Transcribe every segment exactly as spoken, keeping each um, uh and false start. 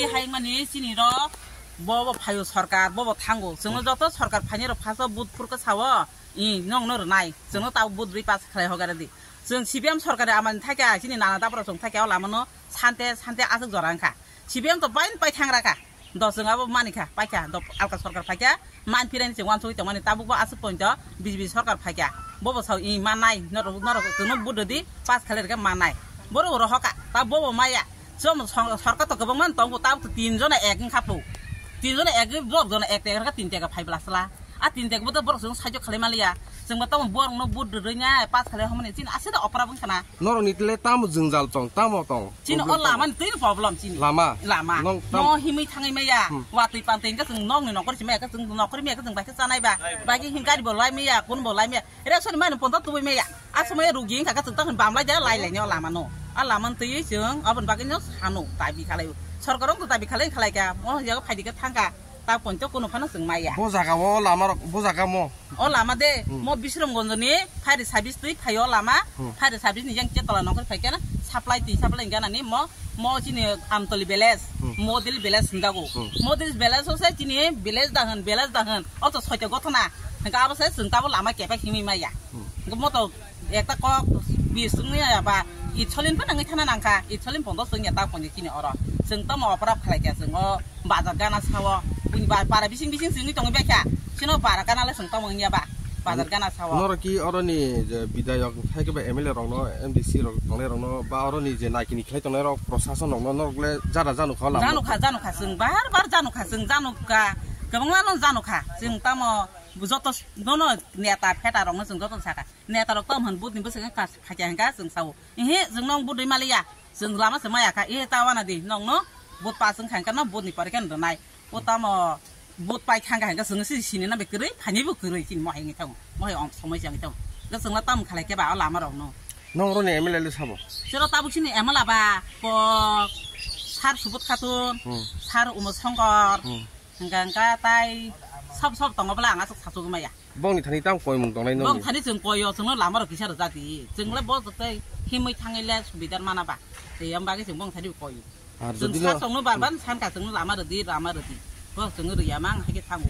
Hai mani chini rok, bo bo phaio sarkar, bo bo thango. Chwngno joto sarkar phaini rok phaso vote phurkha sao, i nongno rwnai. Chwngno tabo vote rwi pass khlai hogare di. Chwng C P M sarkar amani thakya, chini nana daprok chwng thakya, o lamano sante sante aswk jora wngkha. C P M to pain pai thangra kha. Do chwng abo manikha, paikha, do alka sarkar phaikha, man phirani chwng wansugwi tongmani, tabukbo aswk pointo B J P sarkar phaikha. Bobo sao, i mannai, norok, norok chwngno vote rwdi, pass khlai rwkhe mannai. Borok rohokha, ta bobo maya. Chwng song-, sarkar to kwbangma tongo, tabuk to tin jona ek wngkha po. Tin jona ek, borok jona ek teka, tin teka phai bwla sla. A tin teka bo to borok chwng saijo khlai maliya. Chwngbo tamo borokno vote rwrwina, pass khlai hwnmani chini aswk da oprab wngkha na. Norokni le tamo jwngjal tong, tamo tong. Chini o problem tong. Lamani twi problem chini. Lama. Lama. Nong tam- No himwi thangwi maya. Hmm. Watwi pantwi hwnkhe chwng nokni nokori se maya, chwng nokori maya, chwng bai khe chanai ba. Bai khe hin gari bo lai maya, kun bo lai maya. Ration mani ponta tubui maya. A somoi rugi wngkha khe chwng tamo bam lai de lai lai ni o lama no. A lama twi chwng aboni bagwi no sano dabi khalai. Sorkar rok to dabi khalai khalai kha. O jaga phaidi khe thangkha. Ta ponto kuno phano chwng maya. Bo jaga o lama rok, bo jaga mo. O lama de, hmm, mo Bisramganj ni Phairi sabis twi phai o lama, hmm, Phairi sabis ni yang Chetola nokori phai kena supply twi supply gana ni mo, mo chini Amtoli village, hmm, Model village hindago. Hmm. Model village o se chini village dahan, village dahan, o to soito gothona. Hingke abo se chwng tabo lama kepek himwi maya. Hmm. Hingke mo to ekta kok bis wngya ba, itsolin pa nangwi thana nangkha, itsolin pondo chwngya ta ponyo chini oro. Chwng tamo oprab khlai kya chwng o. Bazar gana sao, buini ba-, para bising bising simi tongwi baikha. Sino bara gana le song tamo wngya ba. Bazar gana sao. Norok ki oroni je bidayok hai khe ba M L A rokno, M D C rok tongnai rokno, ba oroni je naikini khlai tongnai rok, prosason rokno norok le jara janu kha lama. Janu kha, janu kha, chwng bar bar janu kha, chwng janu kha, kwbangma no janu kha. Chwng tamo joto s-, nono neta pheta rokno chwng joto sakha. Neta rok tamo hwn budni bwswk kha, phakya hwnkha chwng sao. Ehe, chwng nong budwi maliya. Chwng lama se maya kha, e ta wana di, nongno vote pass wngkha hwnkhe no vote ni pore khe rwnai. O tamo vote pai thangkha hwnkhe chwng si sini na be kwrwi, phaini bo kwrwi chini mohai wngwi thango, mohai om somoi se wngwi thango. Hwnkhe chwngno tamo khalai khe ba o lama rokno. Nong roni M L A le sabo? Chwro tabuk sini M L A ba, ko Sar Subodh Khatun, hmm, Sar Umo Songkor, hmm, hwnkhe hwnkhe tai sob sob tongo bwla ang aswk sachogwi maya. Bongni thani tamo koimung tongnai nongni? Bong thani chwng koio, chwngno lama rok kisa rwjak di. Chwng le bo tei himwi thangwi le subidar mana ba. Tei yang bagwi chwng bong thani koio. Ar chwng jodi no sa chwngno bar bar san kha chwngno lama rwdi, lama rwdi. Bo chwng rwya mang hai khe thango.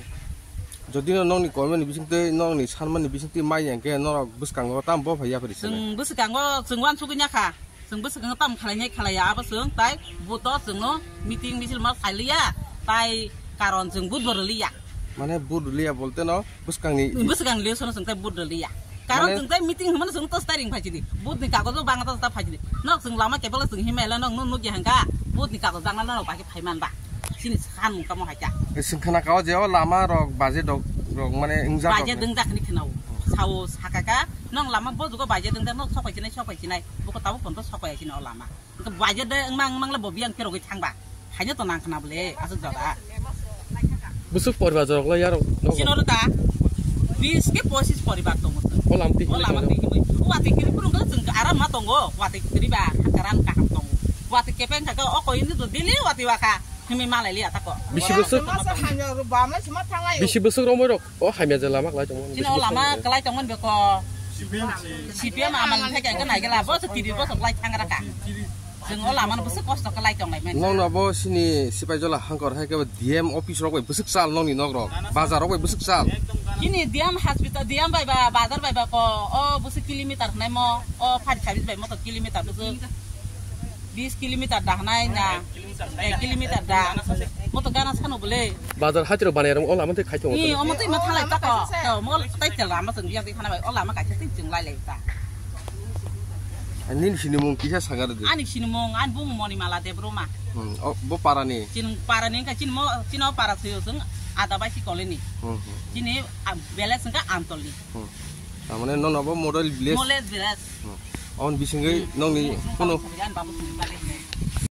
Jodi no nongni koimani bising tei nongni sanmani bising tei mai yang khe norok bwskango tamo bo phai yapri sene? Chwng bwskango chwng wansugwi nya kha. Chwng bwswk wngkha tamo khlainai khlaiya, abo chwng tai buto chwngno meeting misil ma sailiya, tai karon chwng but bo rwliya. Mane but rwliya bolte no bwskangni bwskang liyo sono chwng tai but rwliya. Karon mane chwng tai meeting hwnmano chwng tos tai ring phaisidi. But ni kagojo bangta ta phaisidi. Nok chwng lama kebelo chwng himai la nok nuk nukya hangka. But ni kagojo bangla nok baki phaiman ba. Chini sakhan mung kamo haikha. Chwng khna kao je o lama rok baje dok rok mane wngjak rok. Baje dwngjak hwnwi khna o. Sao sakaka nok lama bojugo baje dwngjak nok sopai chinai sopai chinai. Buko tabuk ponto sopai chini o lama. Hwnkhe baje de wngmang wngmang le bo biyang phirogwi thangba. Haino to nang khna bole, aswk jora. Bwswk poribar jorok lai yarok nogo? Chino rwda. Bis ke pochis poribar tongo chwng. O lam twi o lama twi himwi. Watwi kiri phuru wngkha chwng aram ma tongo. Watwi kiri ba karan kaham tongo. Watwi kepeng kha o koi ni do dili watwi wakha. Himwi malai liya tako. Bisi bwswk? Bisi bwswk romwi rok? O hamya je lama kwlai tongmani. Chini o lama kwlai tongmani beko. C P M amani theke hwnkhe naigela, bo se tiri bosok lai thangra ka. Chwng o lama no bwswk kosto kwlai tonglai mani. Nokno bo sini Sipaijala hangkor hai khe D M office rok bai bwswk chal nokni nok rok, bazar rok bai bwswk chal. Chini D M hospital, D M bai ba, bazar bai ba ko, o bwswk kilometer hwnai mo, o Phairi service bai mo to kilometer bwswk. Bis kilometer da hwnai na. Ek kilometer da. Mo to gana sano bole. Bazar hati rok banai rong o lama tei khai tongo. Ni omo tei ma thalai ta ko. To mo tai tel lama chwng biya tei khana bai o lama kaisa tei chwng lai lai ta. Nini sini mung kisa sagar de. Ani sini mung ani bung Monimala Debroma. Hmm, o bo para ni. Chin para ni ka chin mo chin o para suyo chwng ada bai si kole ni. Hmm, hmm. Chini bele sengka Amtoli. Hmm. Tamane nono bo model village. Model village. Hmm. Aboni bisingwi nongni kono